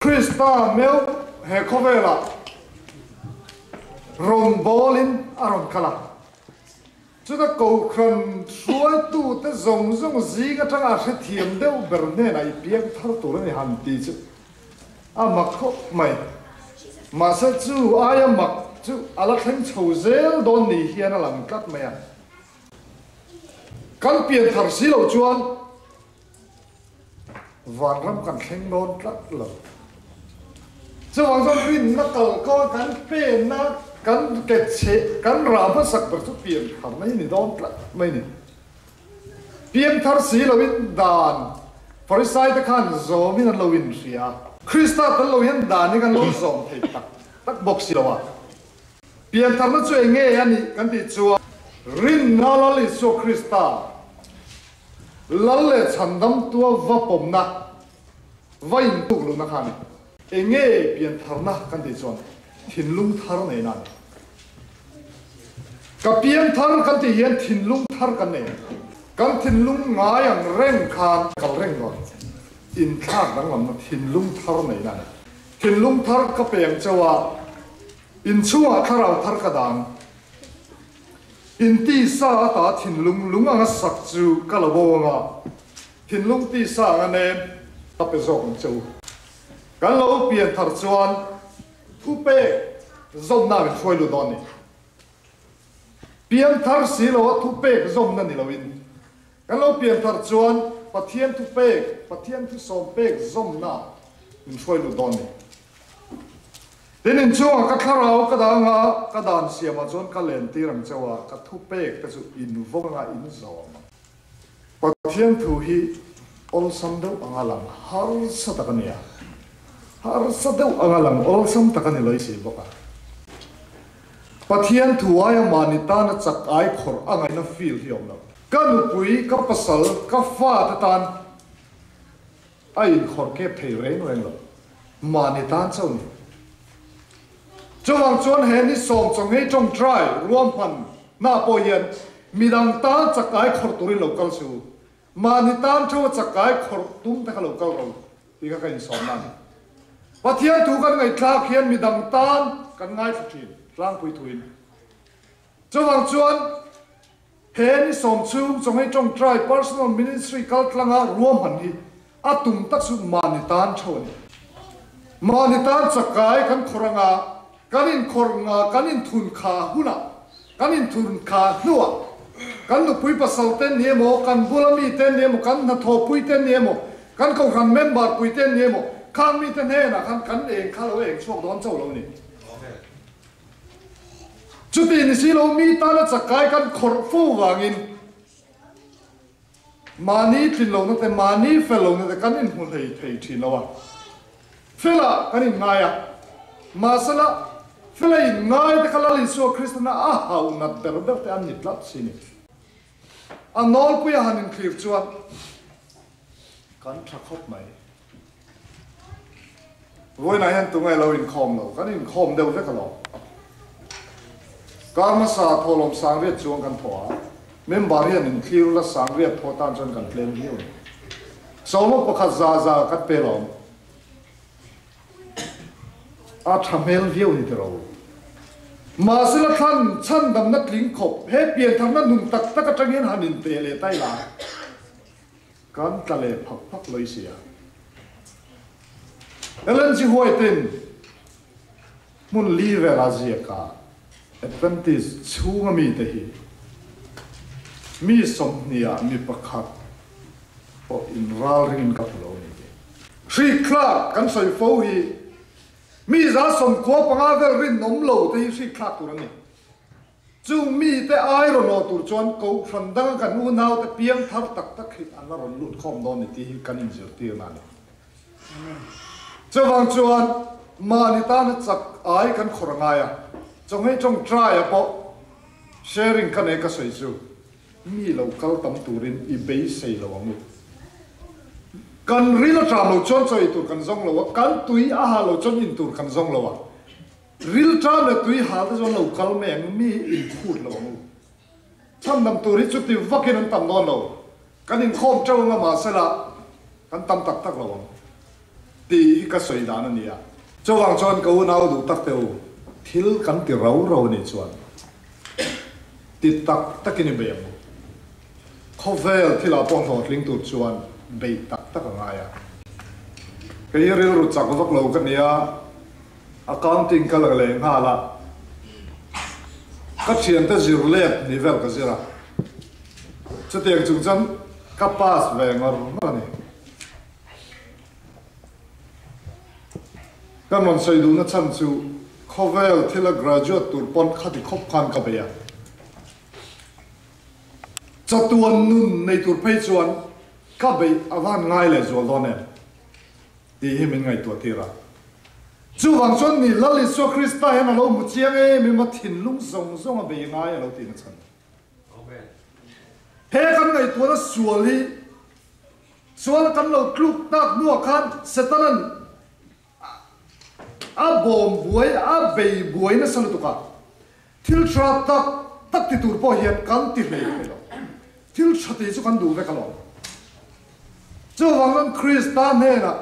Krista meuh he khawvelah rawn bawlin a rawn kal a, chuta Kohhran hruaitute zawng zawng zing atanga a hrethiam deuh ber hnenah i piang thar tur a ni han ti chu a mak khawp mai. Mahse chu aia mak chu a la thleng chho zel dawn ni hian a lang tlat mai a. Kan pian thar si loh chuan Vanram kan thleng dawn tlat lo. Chuvang chuan rinna kalkawn kan penna kan ke chhe kan rah hmasak ber chu pianthar mai ni dawn tlat mai ni. Pianthar si loin dan Farisai te khan zawmin an lo inhria a. Krista tel lo hian dan hi kan lo zawm thei tak tak bawk si lo a. Piantharna chu eng nge a nih kan tih chuan rinna Lal Isua Krista Lal leh chhandamtua va pawmna, va intuk lohna kha a ni. Eng nge piantharna kan tih chuan thinlung thar neihna a ni. Ka pianthar kan tih hian thinlung thar kan nei. Kan thinlung ngai ang reng khan kal reng dawn. Inthlak danglamna thinlung thar neihna a ni. Thinlung thar ka pe ang chauh a, inchhungah thlarau thar ka dang. In tisa ata thinlung lung anga sak chu ka la bo anga, thinlung tisa anga nem ka pe zawk ang che u. Kan lo pian thar chuan thupek zawmna min hruai lut dawn ni. Pian thar si loa thupek zawmna ni loin, kan lo pian thar chuan Pathian thupek, Pathian thusawm pek zawmna min hruai lut dawn ni. Tin, inchungah ka thlarau ka dang a, ka dan siamah chuan ka lentir ang chauh a, ka thupek te chu invawng anga in zawm ang. Pathian thu hi awlsam deuh anga lang harsa tak a ni a, harsa deuh anga lang awlsam tak a ni lawih si bawk a. Pathian thu aia mahni tana chak ai khawrh a ngaihna feel hi a awm lo. Ka nupui, ka pasal, ka fate tan A inkhawrh kep thei reng reng lo. Mahni tan chauh ni. Chuvang chuan he ni sawm chawnghei tawngtai ruahman hna pawh hian midang tan chakai khawrh turin lo kal suh u. Mahni tan theuha chakai khawrh tum te kha lo kal ro tih kha ka insawm na a ni. Pathian thu kan ngaihthlak hian midang tan kan ngaithla thin tlangpui thuin. Chuvang chuan He ni sawm chhung chawnghei tawngtai personal ministry kal tlanga ruahman hi a tum tak chu mahni tan theuh a ni. Mahni tan chakai kan khawrh anga kan inkhawrh nga kan inthun kha hunah kan inthun kha hnuah kan nupui pasal te ni emaw kan bula mi te ni emaw kan hnathawhpui te ni emaw kan kohhran member pui te ni emaw khang mite hnenah khan kan eng kha lo eng chhuak dawn chauh lo a ni. Chuti ni si lo mi tana chakai kan khawrh fo vangin mahni tlin lohna te, mahni fel lohna te kan inhmu hlei thei thin lo a. Fela kan inngai a, mahsela fela inngai te kha Lal Isua Kristana a hauh nat ber ber te an ni tlat si ni. A nawlpuia han inthlir chuan kan tha khawp mai. Vawiinah hian tunge lo inkhawm lo? Kan inkhawm deuh vek alawm. Kar hmasa thawhlawm sangriat chuang kan thawh a, member hian inthlir la sangriat thawh tan chuan kan tlem viau a ni. Sawma pakhat za za kan pe lawm. A tha hmel viau ni tiro. Mahse la thlan chhandamna tling khawp he piantharna nun tak tak atangin han inpe leh ta ila. Kan tla leh phak phak lawih si a. Ellen G. White-in hmun li vela ziaka Adventist chhunga mite hi mi sawmhniah mi pakhat pawh inralringin ka hmu lo a ni tih. Hrikthlak kan sawi fo hi mi 195 vel rinawm lo te hi hrikthlak tur an ni. Chung mite ai rawn awh tur chuan Kohhran danga kan unaute piang thar tak tak hi an la rawn lut khawm dawn ni tih hi kan inzirtirna a ni. Chuvang chuan mahni tana chak ai kan khawrh a ngai a, chawnghei tawngtaia pawh sharing ka nei ka sawi chu mi lo kal tam turin i beisei lo ang u. Kan ril a ṭam lo chuan chaw ei tur kan zawng lo a, kan tui a ha lo chuan in tur kan zawng lo a. Rilṭam leh tui hal te chuan lo kal mai ang, mi inphut lo ang u. Chhandam tur hi chuti vakin an tam dawn lo. Kan inkhawm ṭeuh anga mahsela kan tam tak tak lo ang. Tih hi ka sawi dan a ni a. Chuvang chuan ka unau duh tak teh u, thil kan ti rau rau a nih chuan ti tak takin i bei ang u. Khawvel thilah pawh hlawhtling tur chuan bei tak tak a ngai a. Kei hi rilru chak vak lo ka ni a, accounting ka la leh nghal a, ka thiante zir let ni vel ka zir a, chutiang chung chuan ka pass ve ngawr ngawr a ni. Kan rawn sawi duhna chhan chu khawvel thila graduate tur pawn khati khawp khan ka bei a. Chatuan nun nei tur phei chuan ka beih a van ngai leh zual dawn em tih hi min ngaihtuah tir a. Chuvang chuan ni Lal Isua Krista hian a lo hmu chiang em em a thinlung zawng zawng a bei ngai a lo tihna chhan. He kan ngaihtuahna sual hi Chuan kan lo tluk tak hnuah khan Setanan a bawm buai, a bei buai nasa lutuk a. Thil tha tak tak ti tur pawh hian kan ti hlei thei lo. Thil tha tih chu kan duh vek alawm. Chuvang chuan Krista hnenah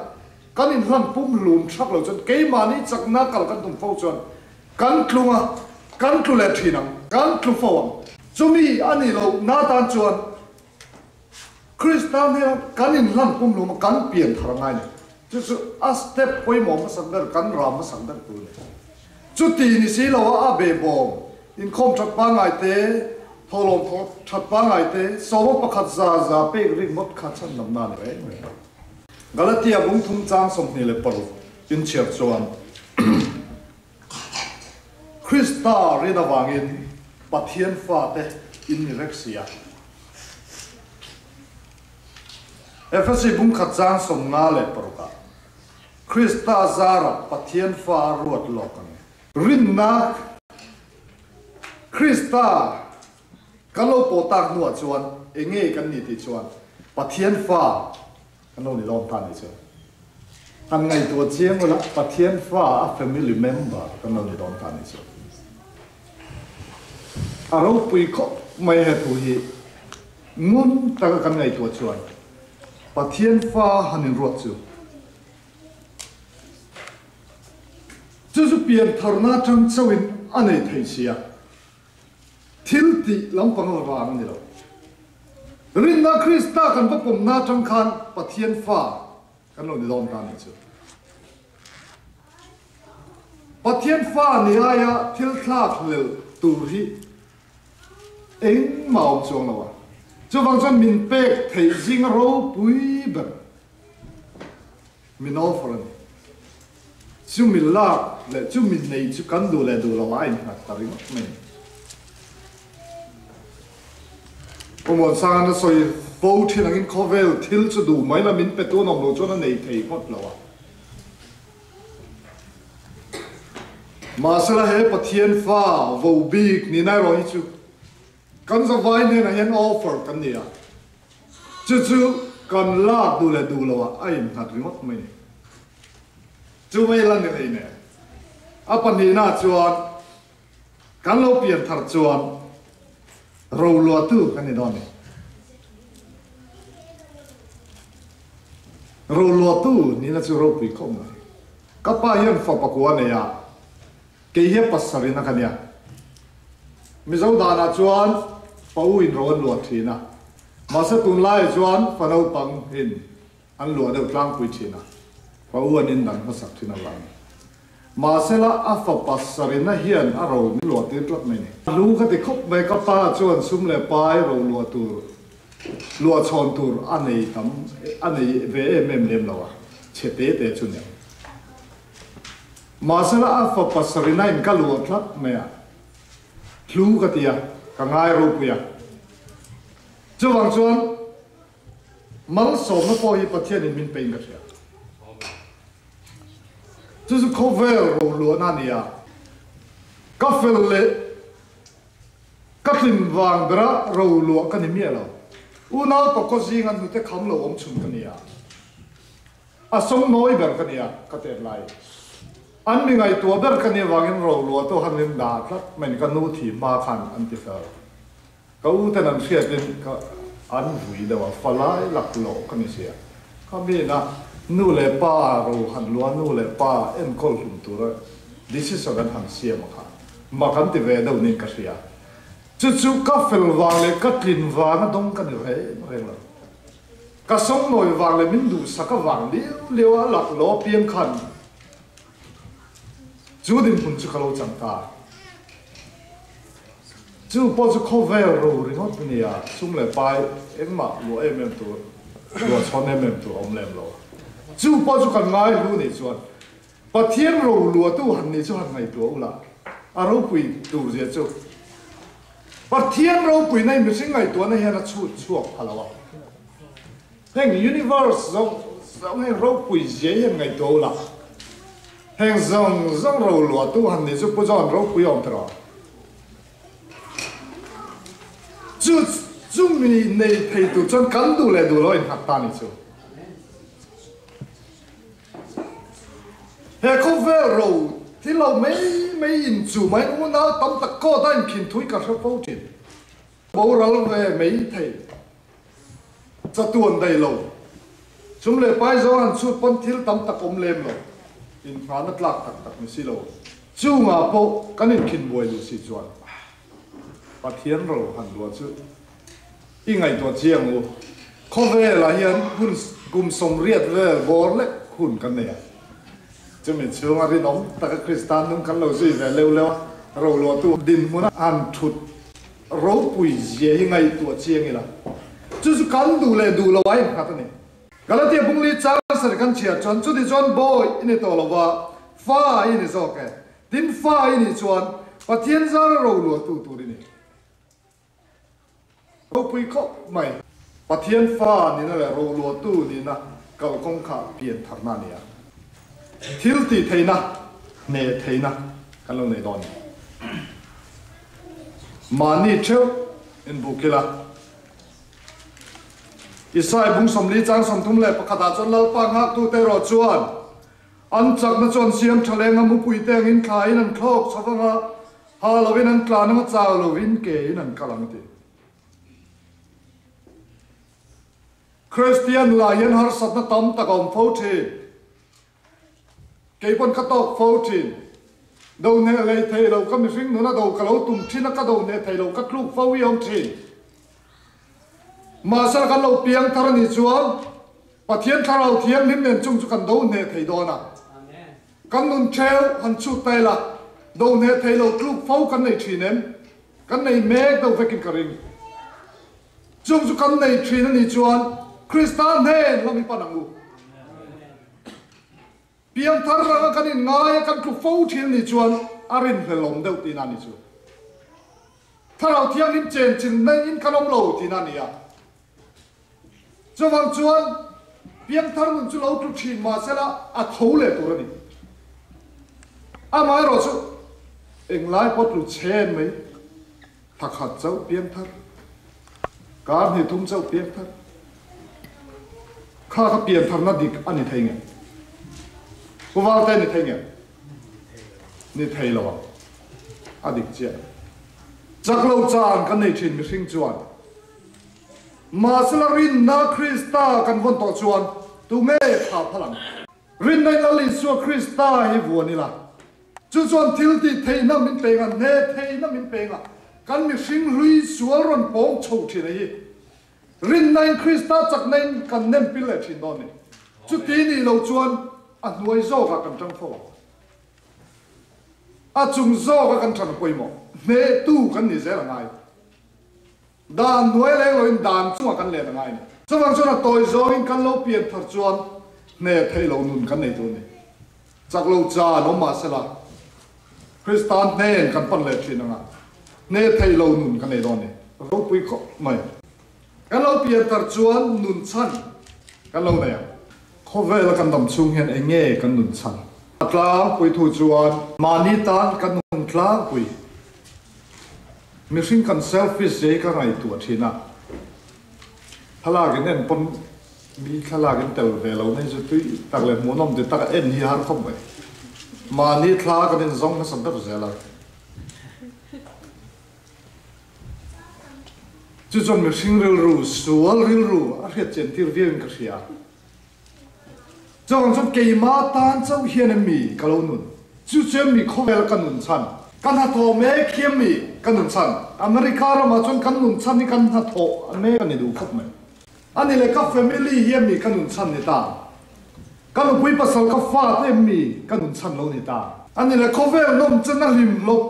kan inhlan pumhlum thak lo chuan keimahni chakna kal kan tum fo chuan kan tlung a, kan tlu leh thin ang, kan tlu fo ang. Chumi a nih loh na tan chuan Krista hnena kan inhlan pumhlum a kan pian thar ngai ni. Chu chu a step pawimawh hmasak ber, kan ram hmasak ber tur a ni. Chuti ni si lo a a behbawm, inkhawm that pangngai te, thawhlawm thawh that pangngai te, sawma pakhat za za pek ringawt kha chhandamna a ni reng reng lo. Galatia bungthum chang 26 inchhiar chuan Krista rin avangin Pathian fate in ni vek si a. Efesi bungkhat chang 56 ah Krista zarah Pathian fa a ruat lawk ang e. Rinna Krista kan lo pawh tak hnuah chuan enge kan ni tih chuan Pathian fa Kan lo ni lawm ta nih chu. Han ngaihtuah chiang ula, Pathian fa a family member kan lo ni dawn ta nih chu. A ropui khawp mai he thu hi ngun taka kan ngaihtuah chuan Pathian fa han inruat chu chu chu piantharna atang chauhin a nei thei sia. Thil tih lampang la vang a ni lo. Rinna Krista kan va pawmna atang khan Pathian fa kan lo ni dawn ta nih chu. Pathian fa ni aia thil thlak hlel tur hi engmah a awm chuang lo a. Chuvang chuan min pek theih zinga ropui ber Min offer a ni. Chu min lak leh chu min nei chu kan duh leh duh lo a innghat ta ringawt mai a ni. Pu Muansanga na sawi fo thin angin khawvel thil chu duh mai la min pe tu an awm lo chuan a nei thei ngawt lo a. Mahsela he Pathian fa vo bik ni na erawh hi chu kan zavai hnenah hian offer kan ni a. Chu chu kan lak duh leh duh loh ah a innghat ringawt mai ni. Chu mai la ni hlei nen. A pahnihna chuan kan lo pian thar chuan roluahtu kan ni dawn ni. Roluahtu nihna chu ropui khawp mai. Ka pa hian fa pakua nei a, kei hi a pasarina ka nia. Mizo danah chuan pa u in ro an luah thin a, mahse tunlaiah chuan fa naupang in an luah deuh tlangpui thin a, pa u an in dan hmasak thin avangin. Mahsela a fa pasarina hian a ro min luah tir tlat mai ni. A hlu ka ti khawp mai, ka pa chuan sum leh pai ro luah tur, luah chhawn tur a nei tam, a nei ve em em lem lo a, chhe te te chu nia. Mahsela a fa pasarina in ka luah tlat mai a, hlu ka ti a, ka ngai ropui a. Chuvang chuan malsawmna pawh hi Pathianin min pein ka hria. Chu chu khawvel roluahna a ni a, ka fel leh ka hlim vang bera roluah ka ni miah lo. Unau pakua zinga hnute kham lo awm chhun ka ni a. A sawngnawi ber ka nia, ka tet lai. An mi ngaihtuah ber ka nih avangin roluah tu han in dah tlat mai ni, ka nu thi hma khan an ti fel. Ka u ten an hriatin ka an vui deuh a, fa lai lak loh ka ni sia. Ka mi na. Nu leh pa ro han lua nu leh pa enkawl hlum tura decision an han siam a kha mak an ti ve deuh niin ka hria. Chu chu ka fel vang leh ka tlin vanga dawng ka ni reng reng lo. Ka sawngnawi vang leh min duhsak avang liau liau a lak lo apiang khan chu dinhmun chu ka lo chang ta. Chu pawh chu khawvel ro ringawt a nia, sum leh pai engmah luah em em tur, luah chhawn em em tur a awm lem lo. Chu pawh chu kan ngai hlu nih chuan Pathian ro luahtu han nih chu han ngaihtuah ula, a ropui tur zia chu Pathian ropuina hi mihring ngaihtuahna hian a chhut chhuak pha lo a. Heng universe zawng zawng heng ropui zia hi han ngaihtuah ula, heng zawng zawng ro luahtu han nih chu Pu John ropui awm tawh. Chu chumi nei thei tur chuan kan duh leh duh lo innghat ta ni chu. He khawvel ro thil lo mai mai in chu mai unau tam tak kawt a inkhin thui ka hre fo thin. Boral ve mai thei chatuan daih lo. Chum leh pai zawng han chhut pawn thil tam tak awm lem lo. Inhmana tlak tak tak ni si lo. Chungah pawh kan inkhin buai duh si chuan Pathian ro han luah chu i ngaihtuah chiang u. Khawvelah hian hun kum 80 vel bawr lek hun kan nei a. Chumi chhunga rinawm taka Kristan nung kan lo zui ve leuh leuh a, ro luahtu dinhmuna han thut ropui zia hi ngaihtuah chiang ila. Chu chu kan duh leh duh lo a innghat a ni. Galatia bungli chang sar kan chhiar chuan chuti chuan bawi i ni tawh lo va, fa i ni zawk e. Tin fa i nih chuan Pathian zara ro luahtu tur i ni. Ropui khawp mai. Pathian fa nihna leh ro luahtu nihna kalkawng kha pian tharna a ni a. Thil tih theihna, hneh theihna kan lo nei dawn a ni. Mahni theuh inbuk ila. Isai bung 40 chang 31 ah chuan Lalpa nghaktute erawh chuan an chakna chu an siam tha leng a, mupui te angin thlaiin an thlawk chho vang a, ha lovin an tlan ang a, chau lovin kein an kal ang a ti. Kristian lah hian harsatna tam tak a awm fo thin. Kei pawn ka tawk fo thin. Do hneh lei thei lo ka mihring nuna do ka lo tum thin a, ka do hneh thei lo ka tluk fo hi awm thin. Mahse kan lo piang thar a nih chuan Pathian Thlarau Thianghlim nen chung chu kan do hneh thei dawn a. Kan nun theu han chhut ta ila, do hneh thei lo tluk fo kan nei thin em? Kan nei mek deuh vekin ka ring. Chung chu kan nei thin a nih chuan Krista hnen lam i pan ang u. Piangthar ranga kan inngai a, kan tlu fo thin a nih chuan a rinhlelawm deuh tihna a ni chu. Thlarau Thianghlim chen chin naiin kan awm lo tihna a ni a. Chuvang chuan piangthar nun chu lo tlu thin mahsela a tho leh tur a ni. Amaherawh chu englai pawh tlu chhen mai. Thakhat chauh piangthar, kar hnih thum chauh piangthar. Kha kha piantharna dik a ni thei nge? Pu Valte ni thei nge? Ni thei lo ang. A dik chiah. Chak lo chan kan nei thin mihring chuan. Mahsela rinna Krista kan vawn tawh chuan tunge thla phal ang? Rinna in Lal Isua Krista hi vuan ila. Chu chuan thil tih theihna min peng a, hne theihna min peng a, kan mihring hlui sual rawn pawng chho thin a hi. Rinnain Krista chaknain kan nem pil leh thin dawn ni. Chuti nih lo chuan a hnuai zawkah kan tang fo ang. A chung zawka kan than a pawimawh. Hnehtu kan nih zel a ngai. Dan hnuai leng loin dan chungah kan len a ngai a ni. Chuvang chuan a tawi zawngin kan lo pian thar chuan hne theih lo nun kan nei tur a ni. Chak lo chan awm mah sela Krista hnen kan pan leh thin anga hne theih lo nun kan nei dawn a ni. Ropui khawp mai. Kan lo pian thar chuan nun chhan kan lo nei ang. Khawvela kan dam chhung hian eng nge kan nun chhan? A tlangpui thu chuan mahni tan kan nun tlangpui. Mihring kan selfish zia hi ka ngaihtuah thin a, thlalak in en pawn mi thlalak in tel ve lo na hi chu tui tak leh hmuhnawm ti taka en hi har khawp mai. Mahni thla kan inzawng hmasa ber zel a. Chu chuan mihring rilru, sual rilru a hriat chian tir viau in ka hria. Chuvang chuan keimah tan chauh hian em mi ka lo nun? Chu chu em mi khawvel ka nun chhan? Ka hnathawh mek hi em mi ka nun chhan? America ramah chuan kan nun chhan hi kan hnathawh mek a ni duh khawp mai. A ni le ka family hi em mi ka nun chhan ni ta? Ka nupui pasal ka fa te em mi ka nun chhan lo ni ta? A ni le khawvel nawm chen a hlim hlawp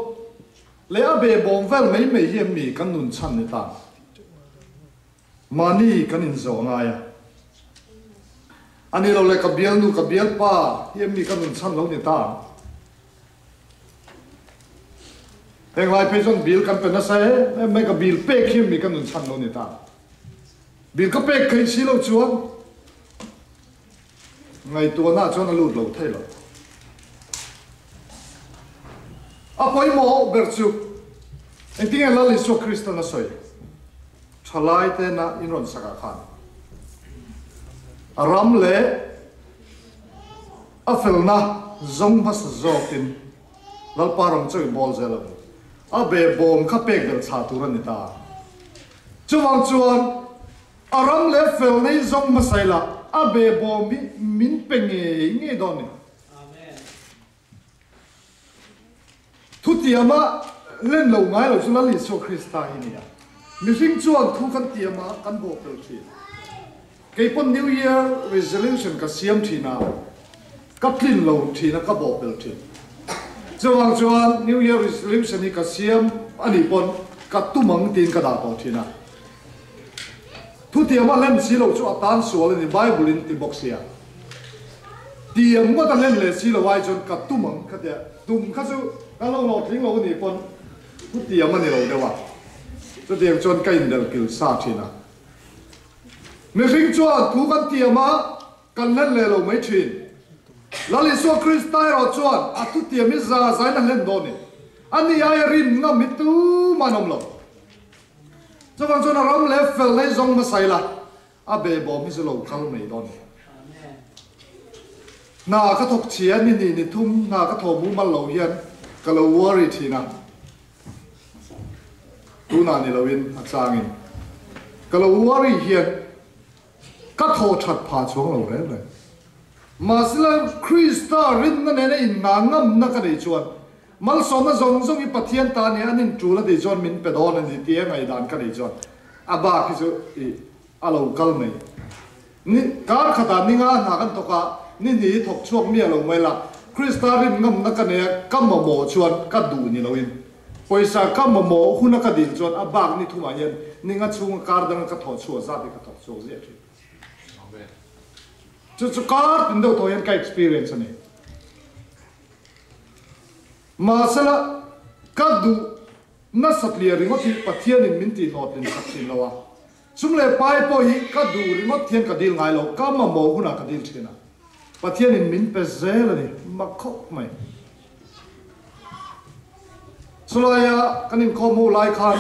leh a behbawm vel mai mai hi em mi kan nun chhan ni ta? Mahni kan inzawh a ngai a. A ni lo le ka bialnu ka bialpa hi em mi ka nun chhan lo ni ta ang. Heng lai phei chuan bill kan pe nasa em em mai ka bill pek hi em mi ka nun chhan lo ni ta ang. Bill ka pek theih si lo chuan ngaihtuahna chuan a lut lo thei lo. A pawimawh ber chu engtinge Lal Isua Kristan a sawi? Thalai tena in rawn sakah khan a ram leh a felna zawng hmasa zawkin Lalpa ram chu i bawl zel ang. A behbawm kha pek belh chhah tur a ni ta. Chuvang chuan a ram leh felna hi zawng hmasa ila a behbawm hi min pe ngei ngei dawn ni. Thutiama len lo ngai lo chu Lal Isua Krista hi nia. Mihring chuan thu kan tiama kan bawh fel thin. Kei pawn New Year resolution ka siam thin a, ka tlin lo thin a, ka bawh pel thin. Chuvang chuan New Year resolution hi ka siam a nih pawn ka tum ang tiin ka dah tawh thin a. Thutiama hlen si lo chu a tan sual a ni, Bible in ti bawk sia. Tiam ngawt a hlen leh si lo ai chuan ka tum ang kha tia, tum kha chu ka lo hlawhtling lo a nih pawn thutiam a ni lo deuh a. Chutiang chuan ka indelh kil sa thin a. Mihring chuan thu kan tiam a, kan hlen leh lo mai thin. Lal Isua Krista erawh chuan a thutiam hi za zain a hlen dawn ni. A ni aia rin ngam hi tumah an awm lo. Chuvang chuan a ram leh fel nei zawng hmasa ila a behbawm hi chu lo kal mai dawn ni. Hna ka thawk chhia ni hnih ni thum hna ka thawh mumal lo hian ka lo worry thin a, tunah ni loin a changin ka lo worry hian ka thawh that phah chuang lo reng reng. Mahsela Krista rinna nena inngah ngamna ka nei chuan Malsawmna zawng zawng hi Pathian ta nia an intul a tih chuan min pe dawn a ni tia ngaihdan ka neih chuan a bak hi chu ih a lo kal mai. Ni kar khatah ni nga hna kan thawk a, ni hnih hi thawk chhuak miah lo mai la, Krista rin ngamna ka nei a, ka mamawh chuan ka duh ni loin pawisa ka mamawh huna ka dil chuan a bak ni thumah hian ni nga chhunga kar danga ka thawh chhuah zat hi ka thawk chhuak ziah thin. Chu chu kar tin deuh tawh hian ka experience a ni. Mahsela, ka duh nasat lian ringawt hi Pathianin min tihhlawhtlin sak thin lo a. Sum leh pai pawh hi ka duh ringawt hian ka dil ngai lo, ka mamawh hunah ka dil thin a. Pathianin min pe zel a ni, mak khawp mai. Chulaia kan inkhawm ho lai khan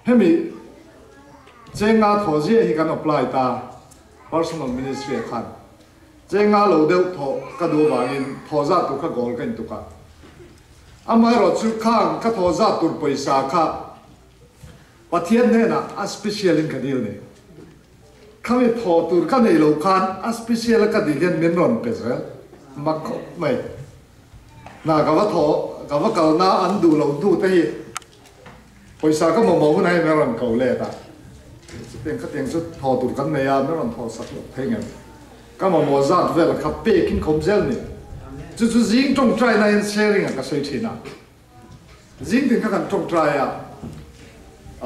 hemi chenga thaw ziah hi kan apply ta, personal ministry ah khan. Chenga lo deuh thawh ka duh avangin thaw zat tur kha goal ka intuk a. Amaherawhchu khang ka thaw zat tur pawisa kha Pathian hnenah a special in ka dil nei. Khami thaw tur ka nei lo khan a special a ka dil hian min rawn pe zel mak khawp mai. Hna ka va thaw ka va kalna an duh lo hnu te hi Pawisa ka mamawh hunah hian min rawn ko let a, chutiang khatiang chu thaw tur kan nei a, min rawn thaw sak loh thei ngem. Ka mamawh zat vel kha pekin khawm zel ni. Chu chu zing tawngtai na hian sharing ah ka sawi thin a, zing tin kha kan tawngtai a,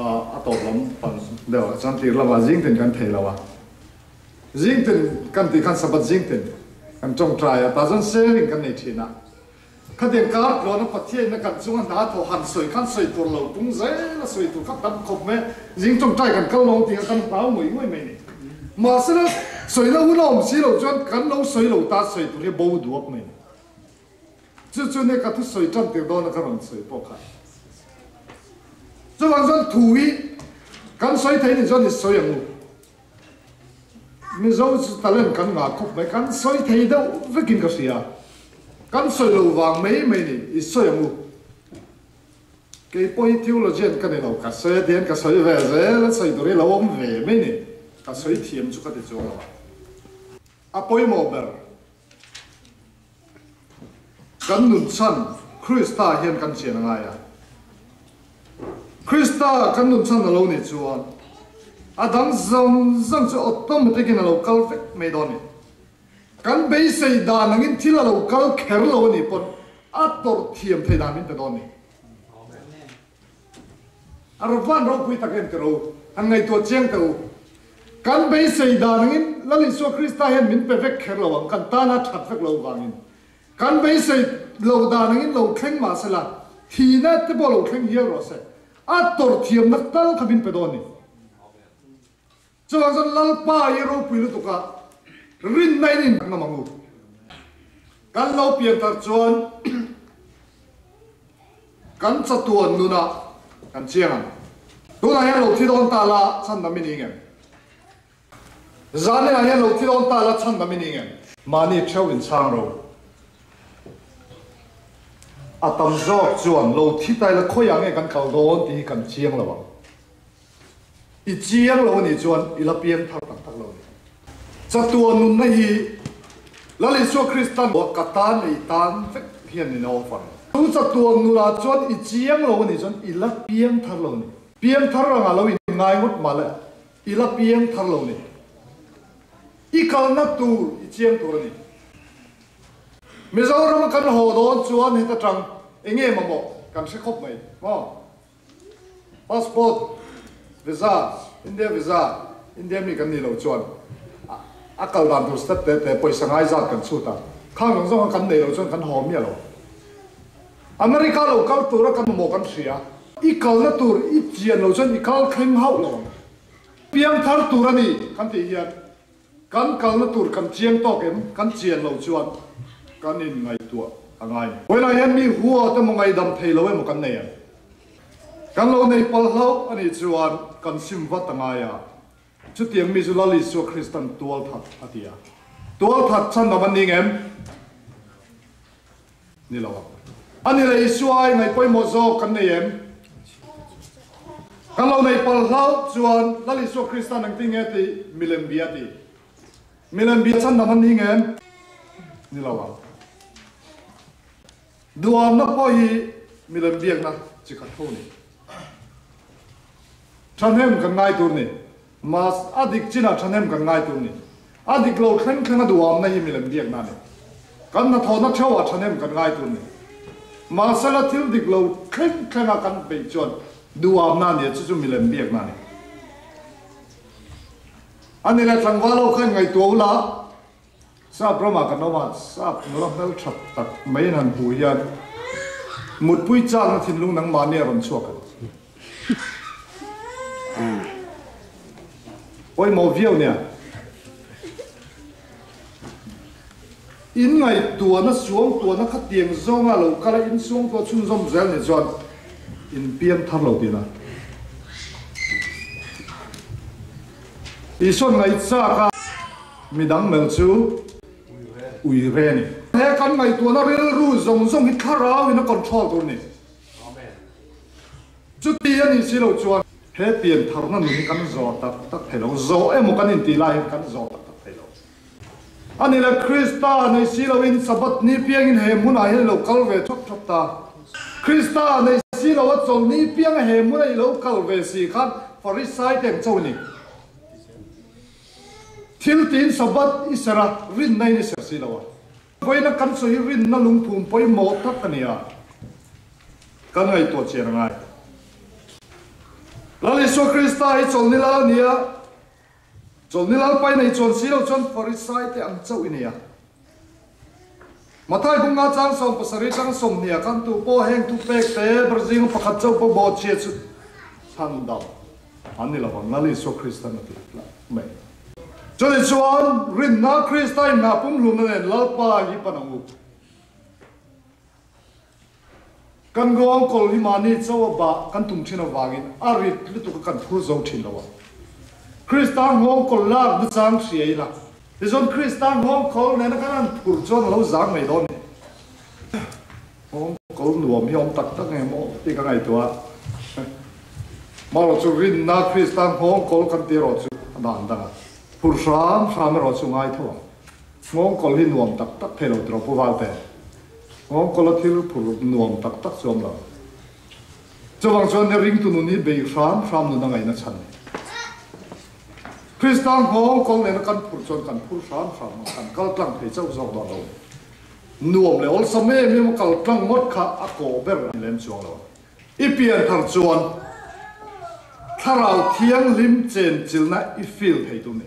a tawp lam pang deuh ah chuan tir lamah zing tin kan thei lo a, zing tin kan tih khan Sabbath zing tin kan tawngtai a, tah chuan sharing kan nei thin a. Khatiang kar tluana Pathiain a kan chunga hna thaw han sawi khan sawi tur lo pung zel a sawi tur kha tam khawp mai a, zing tawngtai kan kal lo tih kha kan hlau ngawih ngawih mai a ni. Mahsela sawina hun a awm si lo chuan kan lo sawi lo ta sawi tur hi bo duak mai a ni. Chu chu nia ka thusawi tan tir dawn a ka rawn sawi pawh kha. Chuvang chuan thu hi kan sawi thei ni chuan i sawi ang u. Mizo chu talent kan ngah khawp mai, kan sawi thei deuh vekin ka hria. Kan sawi lo vang mai mai ni, i sawi ang u. Kei pawh hi theologian ka ni lo, ka sawi a tihian ka sawi ve zel a, sawi tur hi lo awm ve mai ni, ka sawi thiam chu ka ti chuang lo a. A pawimawh ber kan nun chhan Krista hian kan chian a ngai a. Krista kan nun chhan a lo nih chuan a dang zawng zawng chu automatic in a lo kal vek mai dawn a ni. Kan beisei dan angin thil a lo kal kher lo a nih pawn a tawrh thiam thei dan min pe dawn a ni. A rawvan ropui tak em tiro, han ngaihtuah chiang teh u. Kan beisei dan angin Lal Isua Krista hian min pe vek kher lo ang, kan tana that vek lo vangin. Kan beisei lo dan angin lo thleng mah sela, thihna te pawh lo thleng hial rawh se, a tawrh thiamna tal kha min pe dawn ni. Chuvang chuan Lalpa hi ropui lutuk a, rinna in in ngam ang u. Kan lo pian thar chuan kan chatuan nunah kan chiang ang. Tunah hian lo thi dawn ta la chhan dam i ni ngem? Zaninah hian lo thi dawn ta la chhan dam i ni ngem? Mahni theuh in chhang ro. A tam zawk chuan lo thi ta ila khawiah nge kan kal dawn tih hi kan chiang lo ang. I chiang lo anih chuan i la piang thar tak tak lo a ni. Chatuan nunna hi Lal Isua Krista ka tan leh i tan vek hian in a offer. Chu chatuan nunah chuan i chiang lo anih chuan i la piang thar lo a ni. Piang thar rangah lo inngai ngawt mah le i la piang thar lo a ni. I kalna tur i chiang tur a ni. Mizoram kan haw dawn chuan heta tang enge mamawh kan hre khawp mai maw? Passport, visa, India visa, India mi kan nih loh chuan a kal dan tur step te te pawisa ngai zat kan chhut a, khang zawng zawng kha kan neih loh chuan kan haw miah lo. America lo kal tura kan mamawh kan hria. I kalna tur i chian loh chuan i kal thleng hauh lo ang. Piangthar tur a ni kan tih hian Kan kalna tur kan chiang tawk em? Kan chian lo chuan kan inngaihtuah a ngai. Vawiinah hian mi hua te maw ngaihdam thei lo emaw kan nei ang. Kan lo nei palh hlauh a nih chuan kan sim vat a ngai a. Chutiang mi chu Lal Isua Kristan tual that a ti a. Tual that chhan lam an ni ngem? Ni lo ang. A ni leh Isua ai ngaih pawimawh zawk kan nei em? Kan lo nei palh hlauh chuan Lal Isua Krista nang ti nge tih milem bia ti. Milem bia chhan dam an ni ngem? Ni lo ang. Duamna pawh hi milem biakna chi khat tho ni. Thahnem kan ngai tur ni. Mas a dik chinah thahnem kan ngai tur ni. A dik lo thleng thleng a duamna hi milem biakna a ni. Kan hnathawhna theuhah thahnem kan ngai tur ni. Mahsela thil dik lo thleng thleng a kan beih chuan duamna a ni a, chu chu milem biakna a ni. A ni leh tlangval ho kha inngaihtuah ula, Sap ramah kan awm a, sap nula hmel tha tak mai in han hmuh hian mutpui chakna thinlung nangmahni a rawn chhuak ang. Pawimawh viau nia. In ngaihtuahna suangtuahna khatiang zawnga lo kal a, in suangtuah chhunzawm zel nih chuan in piang thar lo tihna. Isuan ngaihchak a. Midang mel chu ui re a ni. He kan ngaihtuahna rilru zawng zawng hi thlarau in a control tur a ni. Chuti a nih si lo chuan he pian tharna nun hi kan zawh tak tak thei lo. Zawh emaw kan intih lai hian kan zawh tak tak thei lo. A ni le, Krista nei si loin Sabbath ni piangin he hmunah hian i lo kal ve thap thap ta. Krista nei si lo a chawlhni pianga he hmuna i lo kal ve si khan Farisai te ang cho i ni. Thil tiin Sabbath i serh a, rinna in i serh si lo a. Vawiina kan sawi hi rinna lungphum pawimawh tak a ni a, kan ngaihtuah chian a ngai. Lal Isua Krista hi chawlhni lal a ni a, chawlhni lal pai nei chuan si lo chuan Farisai te ang chauh i ni a. Mathai bunga chang 70 tang 20 khan tu pawh heng thupek te Brazil pakhat chauh pawh bawhchhia chu chhan dam an ni lo ang Lal Isua Kristan a ti tlat mai. Chutih chuan rinna Krista in hna pumhlumna nen Lalpa hi pan ang u. Kan ruang kawl hi mahni cho a bah kan tum thin avangin a rit lutuk a kan phur zo thin lo a. Krista nghawng kawl lak na chang hria ila, tichuan Krista nghawng kawl nena kan han phur chuan a lo zang mai dawn ni. Nghawng kawl nuam hi a awm tak tak nge maw tih ka ngaihtuah a. Marawh chu rinna Krista nghawng kawl kan ti erawh chu a dan dang a, phur hram hram erawh chu ngai tho ang. Nghawngkawl hi nuam tak tak thei lo tiraw Pu Valte? Nghawngkawla thil phur nuam tak tak chu awm lo. Chuvang chuan he ringtu nun hi bei hram hram nun a ngaihna chhan ni. Krista nghawngkawl nena kan phur chuan kan phur hram hram ang, kan kal tlang thei chauh zawk dawn lo. Nuam leh awlsam em em a kal tlang ngawt kha a kawh ber a ni lem chuang lo. I pian thar chuan Thlarau Thianghlim chenchilna i feel thei tur ni.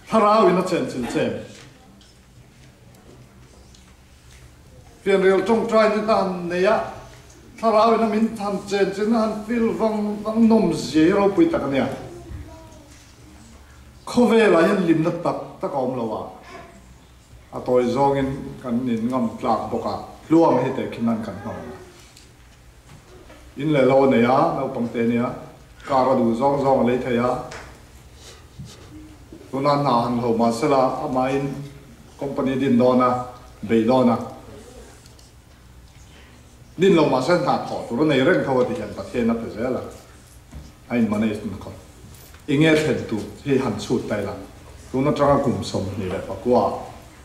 Thlarau in a chenchil che. Fianrial tawngtai ni ta han nei a, thlarau in a min han chenchilna han feel vang vang nawm zia hi ropui tak a nia. Khawvelah hian limna tak tak a awm lo a, a tawi zawngin kan in ngam tlak bawk a, hluang hi tehkhin nan kan hmang ang a. In leh lo a nei a, naupang te nia, car a duh zawng zawng a lei thei a. Tuna hna han hlo mah sela amahin company din dawn a, bei dawn a. Din lo mah se hna thawh tur a nei reng tho a ti hian Pathian a pe zel a, a in manage na khawp. Enge thlen tur hi han chhut ta ila, tun atanga kum 24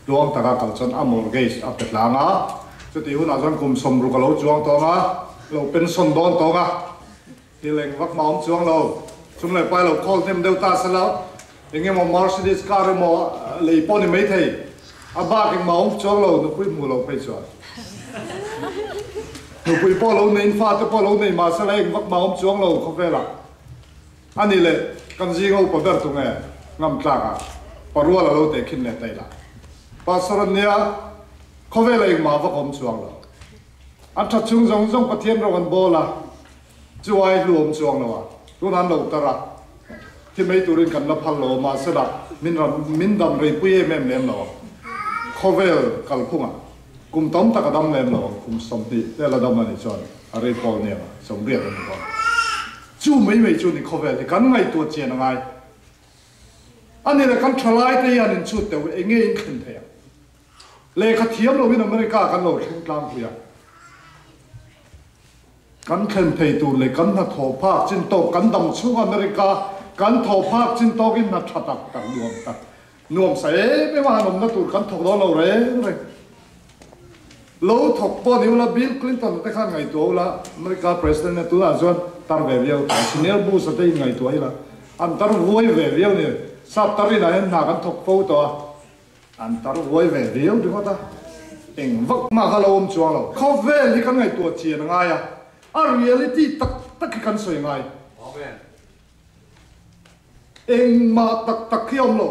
Tluang taka kal chuan a mortgage a pe tlang a, chutih hunah chuan kum 60 a lo chuang tawng a, lo pension dawn tawng a, thil eng vak mah awm chuang lo, chhung leh pai lo call hnem deuh ta sela, eng emaw Mercedes car emaw lei pawh ni maithei, a bak engmah awm chuang lo, nupui hmuh lo phei chuan. Nupui pawh lo neiin fate pawh lo nei mah sela eng vak mah awm chuang lo khawvelah. A ni le, kan zinga upa ber tu nge ngam tlak a, parual a lo teh khin leh ta ila. Pastor an nia, khawvel a engmah vak awm chuang lo. An that chhung zawng zawng Pathian ro an bawl a, chu ai hlu awm chuang lo a, tunah an lo tar a, thi mai turin kan la phal lo a, mahsela min ram min dam rei pui em em lem lo ang. Khawvel kalphungah kum tam tak a dam lem lo ang, kum 20 vel a dam a nih chuan a rei pawl nia, 80 a ni dawn. Chu mai mai chu ni khawvel hi kan ngaihtuah chian a ngai. A ni le kan thalai te hian in chhut teuh eng nge in thlen thei ang? Lehkha thiam lo in America kan lo thleng tlangpui a. Kan thlen thei tur leh kan hna thawh phak chin tawk kan dam chhung America kan thawh phak chin tawk in hna tha tak tak nuam tak nuam sa em em a han awmna tur kan thawk dawn lo reng reng. Lo thawk pawh ni ula Bill Clinton te khan ngaihtuah ula America President a tunah chuan tar ve viau ta Senior Bush a te in ngaihtuah ila an tar vuai ve viau ni sap tar inah hian hna kan thawk fo tawh a an tar vuai ve viau ringawt a eng vak mah kha lo awm chuang lo khawvel hi kan ngaihtuah chian a ngai a a reality tak tak hi kan sawi ngai. Engmah tak tak hi a awm lo.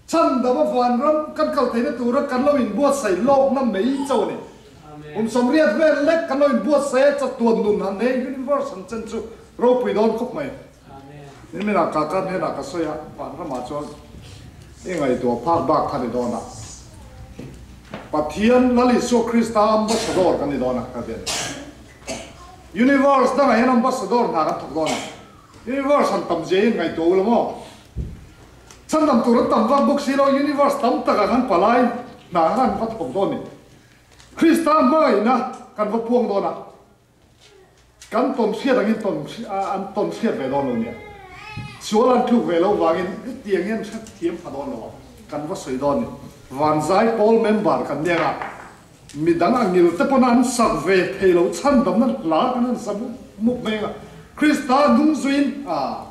Chhandam a vanram kan kal theihna tura kan lo inbuatsaih lawkna mai chauh a ni. Kum 80 vel lek kan lo inbuatsaih a, chatuan nun han he universe han chen chu ropui dawn khawp mai. Niminah kaka hnenah ka sawi a, vanramah chuan i ngaihtuah phak bak kha ni dawn a. Pathian Lal Isua Krista ambassador kan ni dawn a ka ti a ni. Universe dangah hian ambassador hna kan thawk dawn a. Universe han tam zia in ngaihtuah u la maw? Chhandam tur an tam vak bawk si lo, universe tam takah khan palai hna khan an va thawk dawn ni. Krista hmangaihna kan va puang dawn a, kan tawn hriat angin tawn an tawn hriat ve dawn lo nia. Sual an tluk ve lo vangin hetiang hian hre thiam pha dawn lo a, kan va sawi dawn ni. Vanzai pawl member kan nia nga, Midang a ngil te pawn an sak ve thei lo chhandamna hla kan han sa mup mup mai anga Krista nung zuiin a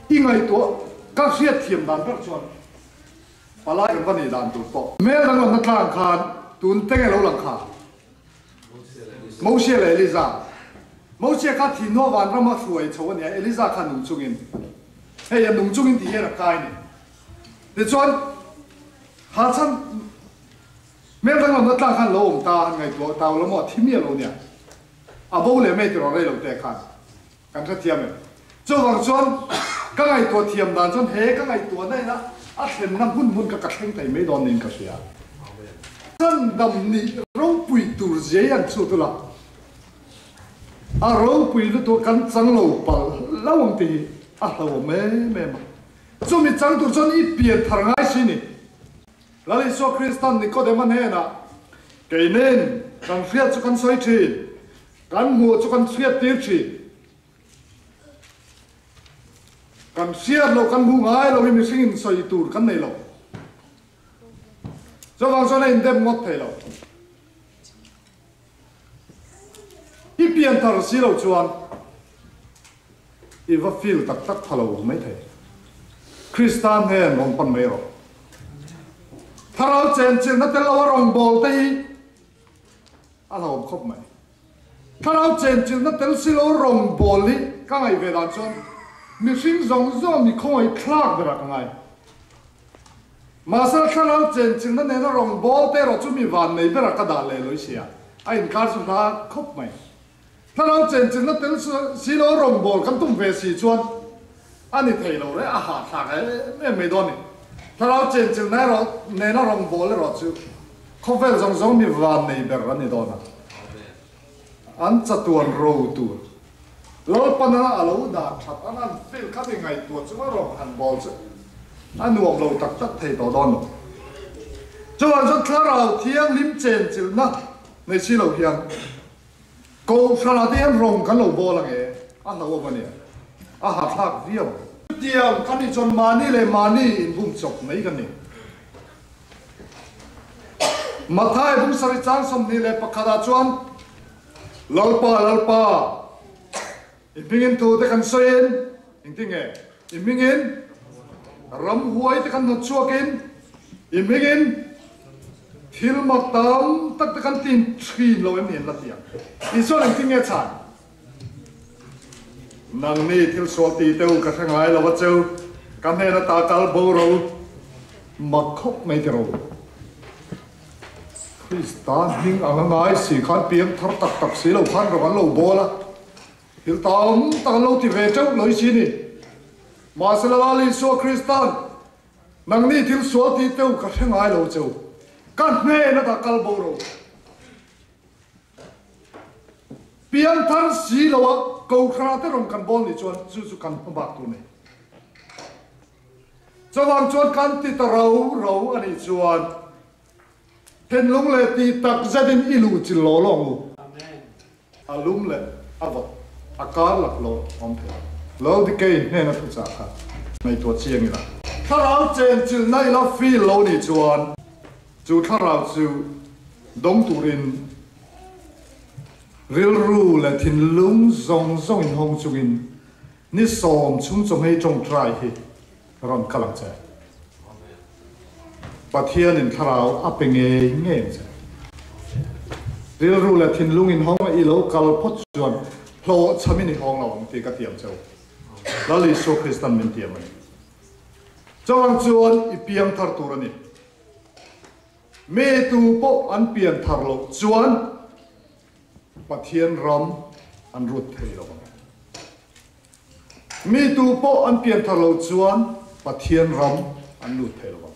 i ngaihtuah ka hriat thiam dan ber chuan palai kan va nei dan tur pawh. Hmel danglamna tlang khan tun te nge lo lang kha? Moshe leh Eliza. Moshe kha thihnuah vanrama hruai chho a nia, Eliza kha nung chungin. Hei a nung chungin tih hian a kai ni. Tichuan ha chhan. Hmel danglamna tlang khan lo awm ta han ngaihtuah tau lo maw thi miah lo nia. A bo leh mai tiraw rei lo te khan kan hrethiam em. Chuvang chuan ka ngaihtuah thiam dan chuan he ka ngaihtuahna ina a thlenna hmun hmun kha ka thleng thei mai dawn niin ka hria. Chandam nih ropui tur zia hi an chhut ula, a ropui lutuk kan chang lo palh hlauh ang tih hi a hlauhawm em em a. Chumi chang tur chuan i pian thar ngai si ni. Lal Isua Kristan Nikodema hnenah, Kei nen kan hriat chu kan sawi thin, kan hmuh chu kan hriat tir thin. Kan hriat loh, kan hmu ngai lo hi mihringin sawi tur kan nei lo. Chuvang chuan a indem ngawt thei lo. I pian thar si lo chuan i va feel tak tak pha lo mai thei. Krista hnen rawn pan mai rawh. Thlarau chenchilhna tel lo a rawngbawlte hi a hlauhawm khawp mai. Thlarau chenchilhna tel si lo rawngbâwl hi ka ngaih ve dan chuan mihring zawng zawng mi khawngaih thlâk berah ka ngai. Mahse thlarau chenchilhna nena rawngbâwl te erawh chu mi vannei berah ka dah leh lawih sia, a inkar chu hla khawp mai. Thlarau chenchilhna tel si lo rawngbâwl kan tum ve si chuan a ni thei lo reh, a hahthlâk em em mai dawn a ni. Thlarau chenchilhna erawh nena rawngbâwl erawh chu Khawvel zawng zawng mi vannei ber an ni dawn a, an chatuan ro tur Lalpana a lo dah that an an feel kha mi ngaihtuah chu a rawn han bawl chu a nuam lo tak tak thei tawh dawn lo. Chuvang chuan Thlarau Thianghlim chenchilhna nei si lo hian Kohhranah te hian rawng kan lo bawl ange a hlauhawm a nia, a hahthlak viau. Chutiang kan nih chuan mahni leh mahni inbum chawp mai kan ni. Mathai bung sarih chang 21 ah chuan, Lalpa, Lalpa, i hmingin thu te kan sawiin, engtinge? I hmingin ramhuai te kan hnawt chhuakin, i hmingin thil mak tam tak te kan tin thin lo em ni an la ti ang. Isuan engtinge chhan? Nangni thil sual ti teu ka hre ngai lo a cheu, ka hnen ata kal bo ro mak khawp mai ti ro. Krista hming ang a ngai si khan piang thar tak tak si lo khan rawng an lo bawl a, thil tam tak an lo ti ve teuh lo i si ni. Mahse Lal Isua Krista'n nangni thil sual ti teu ka hre ngai lo cheu, ka hnen ata kal bo ro. Pianthar si lo a Kohhran te rawn kan bawl nih chuan chu chu kan hma bak tur nei. Chuvang chuan kan ti ta ro ro a nih chuan thinlung leh tih tak zetin i luh chil law law ang u. A lum leh a vawt a kar lak lo awm thei lo. Laodikei hnena thuchah kha ngaihtuah chiang ila. Thlarau chenchilhna ila feel lo nih chuan Chu thlarau chu dawng turin rilru leh thinlung zawng zawng inhawng chungin ni sawm chhung chawhmei tawngtai hi rawn kal ang che. Pathianin thlarau a pe ngei ngei ang che. Rilru leh thinlung inhawng a i lo kal phawt chuan hlawhchhamin i hawng lo ang tih ka tiam cheu. Lal Isua Kristan min tiam a ni. Chuvang chuan i piang thar tur a ni. Mi tu pawh an pian thar loh chuan Pathian ram an rut thei lo ang. Mi tu pawh an pian thar loh chuan Pathian ram an lut thei lo ang.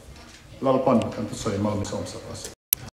Lalpan kan thusawi mal mi sawmsak a si.